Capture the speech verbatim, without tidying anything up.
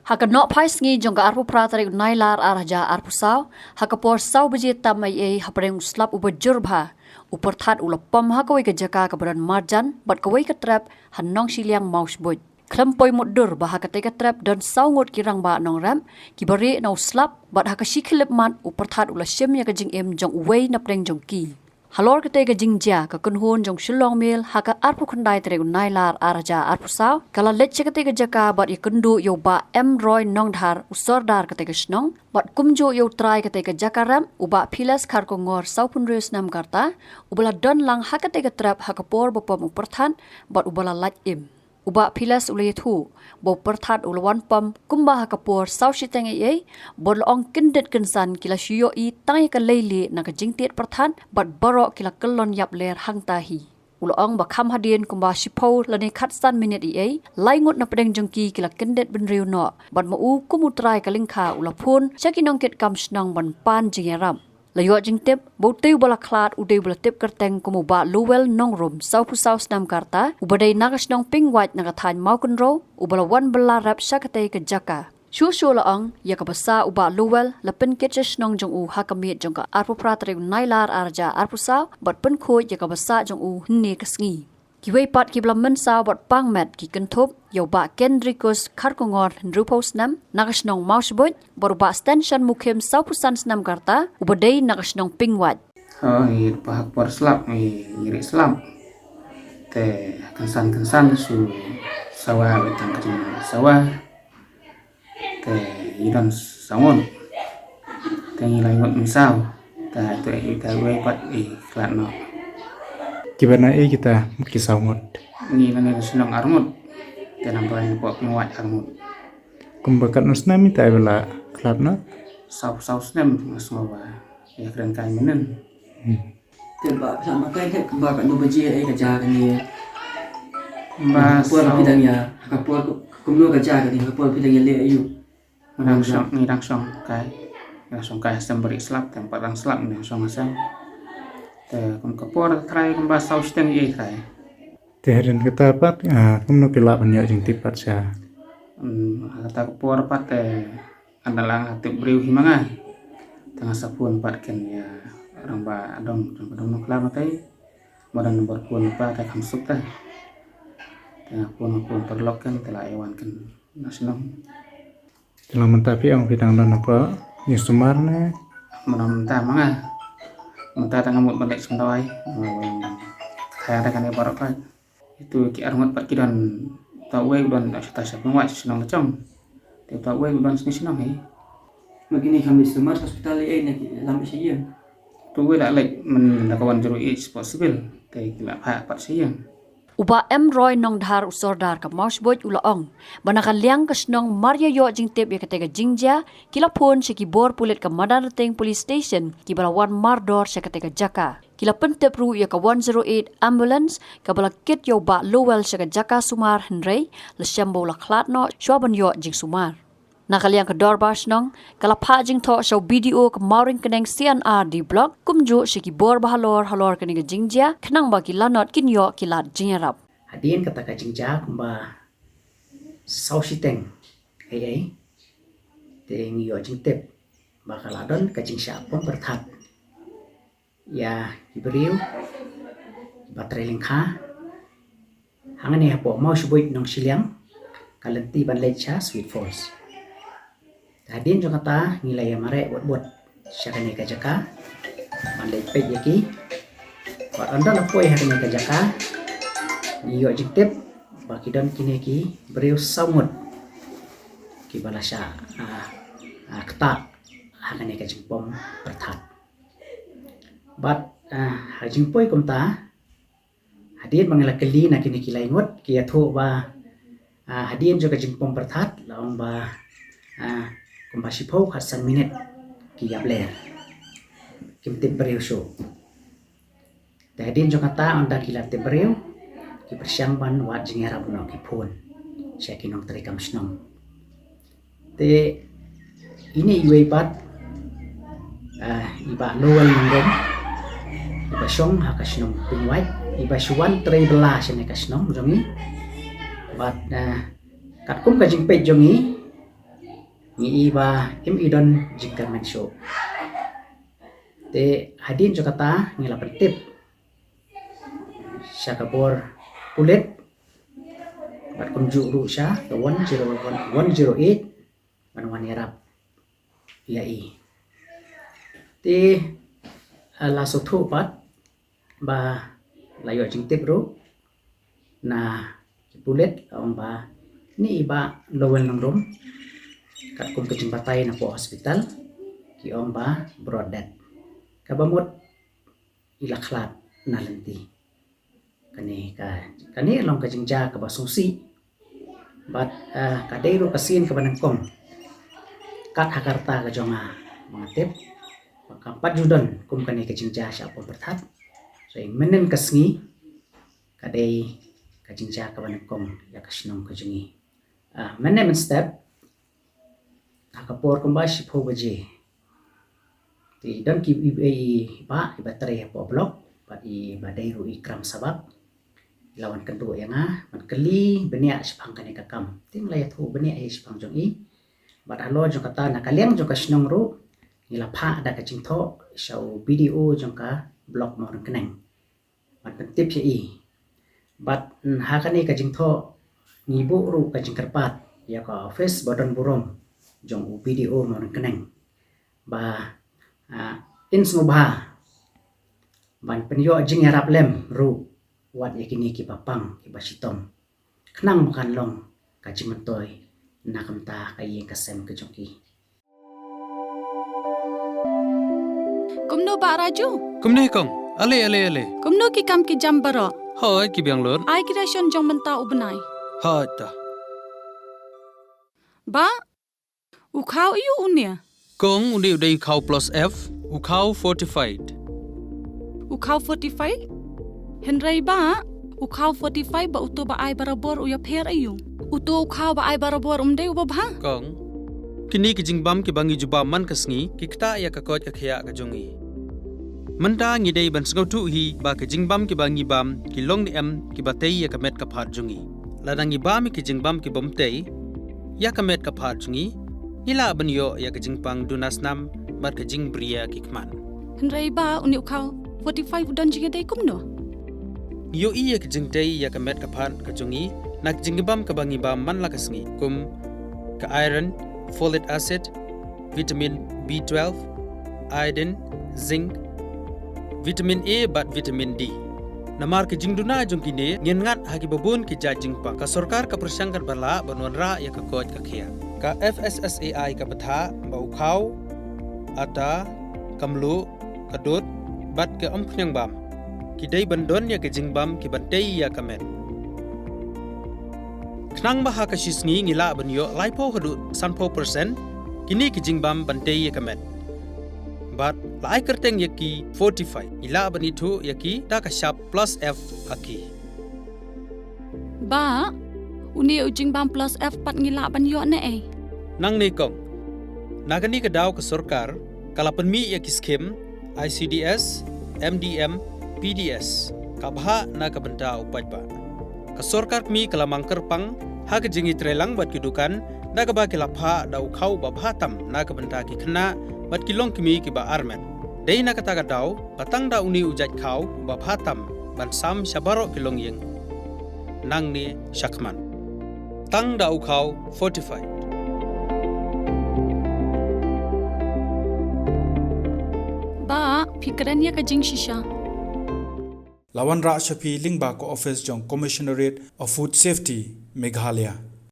Ha ka nohphai sngi jong ka arphew phra tarik u Nailar ar hajar arphew saw, ha ka por saw baje tam eiei hapdeng u slap uba jur bha, u pyrthat u la pom ha kawei ka jaka kaba don marjan bad kawei ka trep ha Nongshiliang Mawshbuit. Khlem poi mutdur ba ha katei ka trep don saw ngut ki rangbah nongrep kiba rieh na u slap bad ha ka shi khyllipmat u pyrthat u la shim ïa ka jingim jong uwei napdeng jong ki. Halor katei ka jingjia, ka kynhun jong Shillong Mail ha ka arphew khyndai tarik u Nailar ar hajar arphew saw ka la leit sha katei ka jaka bad ïakynduh ïa u Bah M Roy Nongdhar, u sordar katei ka shnong, bad kumjuh ïa u trai katei ka jaka rep, u Bah Philes Kharkongor, sawphew hynriew snem ka rta, uba la don lang ha katei ka trep ha ka por ba pom u pyrthat bad uba la lait im. U Bah Philes u la ïathuh ba u pyrthat u la wan pom kumba ha ka por saw shiteng eiei, bad u la ong kyndit kynsan ki la shu ïohi tang ïa ka leilieh na ka jingtied pyrthat bad baroh ki la kyllon ïapler hangta hi. U la ong ba kham hadien kumba shiphew lane khatsan minit eiei, lai ngut napdeng jong ki ki la kyndit bynriew noh bad ma u kum u trai ka lyngkha u la phone sha ki nongkitkam shnong ban pan jingïarap. La ïoh jingtip ba utei uba la khlad u dei uba la tip kyrteng kum u Bah Lowell Nongrum, sawphew saw snem ka rta, uba dei na ka shnong Pingwait na ka thaiñ Mawkynrew, uba la wan bylla rep sha katei ka jaka. Shuh shuh la ong, ïa kaba sah u Bah Lowell la pynkit sha shnong jong u ha ka miet jong ka arphew phra tarik u Nailar ar hajar arphew saw bad pynkhuid ïa kaba sah jong u hynne ka sngi. Kiwei pat kiba la mynsaw bad pang met ki kynthup ïa u Bah Kendrikus Kharkongor, hynriewphew snem, na ka shnong Mawshbuit, bad u Bah Stenson Mukhim, sawphew san snem ka rta, uba dei na ka shnong Pingwait. Oh, ngi pa ha ka por slap, ngi, ngi rieh slap. Te kynsan kynsan shu sawa, bad tang ka jingsawa. Te ngi don saw ngut. Te ngi lai ngut mynsaw. Te to i ta wei pat i khlad noh. Kiba na i kita mut ki saw ngut. Ngi na ngi shnong ar ngut. Te nang ba ngi pok ngi wad ar ngut. Kumba katno snem ita i ba la khlad noh? Saw, saw snem nga sngew ba ïa kren kai mynnin. Hmm. Te ba sa makai te kumba katno baje ei ka ja kane. Ba por saw phi dang ïa, ka por kumno ka ja kane, ka por phi dang ïaleh aïu? Ngi dang shong, ngi dang shong kai. Ngi dang shong kai ha sem bari slap, te pat dang slap ngi dang shong ha sem. Te kum ka por trai kumba saw shiteng ei trai. Te hadien kata pat, ah, kumno phi lah ban ïoh jingtip pat sha? Hmm, ha kata ka por pat te, eh, ynda la nga tip briew hi ma nga. Te nga sa phone pat ken ïa rangbah Dong, rangbah Dong Nongkhlaw ma te. Ba don number phone pa te kham suk te. Te nga phone, phone paralok ken, te la ai wan ken na shnong. Te long mynta phi ong phi dang don hapoh jingsumar ne? Mynta mynta ma nga. Mynta te nga mut ban leit sngewdawai. Kata te kane baroh pat. Itu ki ar ngut pat ki don, uta uwei u don sha ta sha Pingwait sha shnong Lachong. Te uta uwei u don sha shnong hi. Ma kine kham leit sumar hospital ei ne ki lam sha ïing. Uta uwei la leit myn da ka one zero eight spot civil. Te ki la phah pat sha ïing. U Bah M Roy Nongdhar u sordar ka Mawshbuit u la ong ba na ka liang ka shnong mar ïa ïoh jingtip ïa kata ka jingjia ki la phone sha ki bor pulit ka Madanrting Police Station kiba la wan mardor sha kata ka jaka. Ki la pyntip ruh ïa ka one zero eight ambulance kaba la kit ïa u Bah Lowell sha ka jaka sumar hynrei la shem ba u la khlad noh shuwa ban ïoh jingsumar. Na ka liang ka dorbar shnong ka la phah jingthoh sha u B D O ka Mawryngkneng C and R D Block kumjuh sha ki bor ba halor halor kane ka jingjia khnang ba ki lanot kin ïoh ki lad jingïarap. Hadien kata ka jingjia kumba saw shiteng eiei te ngi ïoh jingtip ba ka la don ka jingshah pom pyrthat ïa ki briew ba trei lyngkha hangne hapoh Mawshbuit Nongshiliang, ka lynti ban leit sha Sweet Falls. Te hadien jong kata ngi la ïa mareh bud bud sha kane ka jaka ban leit peit ïa ki. Bad ynda la poi ha kane ka jaka ngi ïoh jingtip ba ki don kine ki briew saw ngut kiba la shah, ah, ah, ktah ha kane ka jingpom pyrthat. Bad, ah, ha jingpoi kumta, hadien ba ngi la kylli na kine ki lai ngut, ki ïathuh ba, ah, hadien jong ka jingpom pyrthat, la ong ba, ah, kumba shiphew khatsan minit ki ïapler. Kim tip briew shuh. Te hadien jong kata ynda ki la tip briew, ki pyrshang ban wad jingïarap noh, ki phone sha ki nongtrei kam shnong. Te ine iwei pat, ah, i Bah Lowell Nongrum, iba shong ha ka shnong Pingwait, iba shu wan trei bylla shane ka shnong jong ngi. Bad, ah, katkum ka jingpeit jong ngi, Ngi i ba im i don jingkyrmen shuh. Te hadien jong kata ngi la pyntip sha ka bor pulit bad kumjuh ruh sha ka one zero one, one zero eight ban wan ïarap ïa i. Te, ah, la sngewthuh pat ba la ïoh jingtip ruh na ki pulit, la ong ba une i Bah Lowell Nongrum, katkum ka jingbatai na poh hospital ki ong ba brain dead. Kaba mut i la khlad na lynti. Kane ka, kane long ka jingjia kaba sngewsih. Bad, eh, ka dei ruh ka sien kaba nyngkong kat ha ka rta ka jong nga ba nga tip ba kam pat ju don kum kane ka jingjia sha Paompyrthat. So, mynnin ka sngi ka dei ka jingjia kaba nyngkong ïa ka shnong ka jong ngi. Ah, mynne mynstep ha ka por kumba shiphew baje, te don ki, i, i, i Bah iba trei hapoh block bad iba dei ruh i Kram Sabak, i la wan kynduh ïa nga ban kylli bniah shaphang kane ka kam. Te nga la ïathuh bniah hi shaphang jong i. Bad halor jong kata, na ka liang jong ka shnong ruh ngi la phah da ka jingthoh sha u BDO jong ka block Mawryngkneng ban pyntip ïa i. Bad, mm, ha kane ka jingthoh ngi buh ruh ka jingkyrpad ïa ka office ba don burom jong u BDO Mawryngkneng ba, ah, yn sngewbha ban pynïoh jingïarap lem ruh wat ïa kine kiba pang, kiba shitom, khnang ba kan long ka jingmyntoi na ka bynta ka ïing ka sem ka jong ki. Kumno Bah Raju? Kumne kong. Ale, ale, ale. Kumno ki kam ki jam baroh? Hooid, ki biang lut. Ai ki ration jong mynta u bnai. Hooid ta. Bah, u khaw aiu une? Kong, une u dei u khaw plus F, u khaw fortified. U khaw fortified? Hynrei Bah, u khaw fortified bad uto ba ai barabor u ïapher aiu? Uto u khaw ba ai barabor um dei uba bha? Kong, kine ki jingbam kiba ngi ju bam man ka sngi ki ktah ïa ka koit ka khiah ka jong ngi. Mynta ngi dei ban sngewthuh hi ba ki jingbam kiba ngi bam ki long ne em kiba tei ïa ka met ka phad jong ngi. Lada ngi bam ïa ki jingbam kibym tei ïa ka met ka phad jong ngi, ngi lah ban ïoh ïa ka jingpang duna snam bad ka jingbriew ki khmat. Hynrei Bah, une u khaw fortified u don jingïadei kumno? Ngi ïohi ïa ka jingtei ïa ka met ka phad ka jong ngi na ka jingbam kaba ngi bam man la ka sngi, kum ka iron, folic acid, vitamin B twelve, iodine, zinc, vitamin A bad vitamin D. Namar ka jingduna jong kine, ngin ngat ha kiba bun ki jait jingpang. Ka sorkar ka pyrshang katba lah ban wanrah ïa ka koit ka khiah. Ka F S S A I ka bthah ba u khaw, ata, ka mluh, ka dud bad ka umkhniang bam ki dei ban don ïa ka jingbam kiban tei ïa ka met. Khnang ba ha ka shi sngi ngi lah ban ïoh laiphew haduh sanphew percent kine ki jingbam ban tei ïa ka met. Bad la ai kyrteng ïa ki fortified, ngi lah ban ithuh ïa ki da ka shap plus F ha ki. Bah, une u jingbam plus F pat ngi lah ban ïoh ne ei? Nangne kong, na kane ka daw ka sorkar ka la pynmih ïa ki skhim I C D S, M D M, P D S, ka bhah na ka bynta u paidbah. Ka sorkar kmie ka la mang kyrpang ha ka jingïatreilang bad ki dukan, da kaba ki la phah da u khaw ba bha tam na ka bynta ki khynnah bad ki longkmie kiba armet. Dei na kata ka daw ba tang da une u jait khaw uba bha tam ban sam sha baroh ki longïing nangne shakhmat. Tang da u khaw fortified. Bah, phi kren ïa ka jingshisha. La wanrah sha phi lyngba ka office jong Commissionerate of Food Safety, Meghalaya.